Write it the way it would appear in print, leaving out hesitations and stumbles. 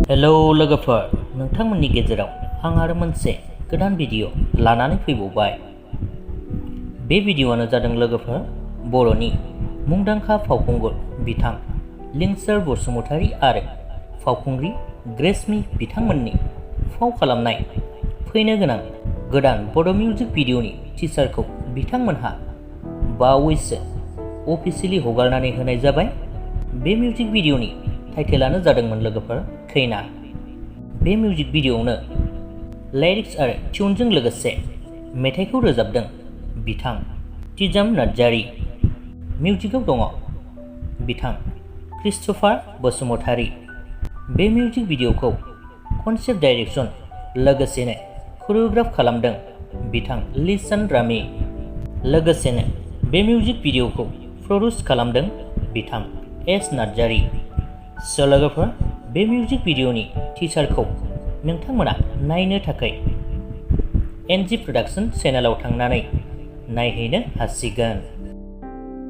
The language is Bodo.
हेलौ लोगोफोर, नोंथांमोननि गेजेराव आं आरो मोनसे गोदान भिडिअ लानानै फैबावबाय। बे भिडिअआनो जादों लोगोफोर बर'नि मुंदांखा फावखुंगुर बिथां लिंसार बसुमतारी आरो फावखुंग्रि ग्रेसमी बिथांमोननि फाव खालामनाय फैनो गोनां गोदान बड' मिउजिक भिडिअनि टिजारखौ बिथांमोनहा बावैसो अफिसियेलि हगारनानै होनाय जाबाय। बे मिउजिक भिडिअनि टाइटेलानो जादोंमोन लोगोफोर खैना। बे मिउजिक भिडिअआवनो लिरिक्स आरो टिउनजों लोगोसे मेथाइखौ रोजाबदों बिथां तिजाम नार्जारी। मिउजिकआव दङ बिथां क्रिस्टफार बसुमतारी। बे मिउजिक भिडिअखौ कनसेप्ट डाइरेक्सन लोगोसेनो करिय'ग्राफ खालामदों बिथां शान रामी। लोगोसेनो बे मिउजिक भिडिअखौ प्रडिउस खालामदों बिथां एस नार्जारी। स' लोगोफोर, बे मिउजिक भिडिअनि टिजारखौ नोंथांमोना नायनो थाखाय एनजि प्रडाक्शन चेनेलाव थांनानै नायहैनो हासिगोन।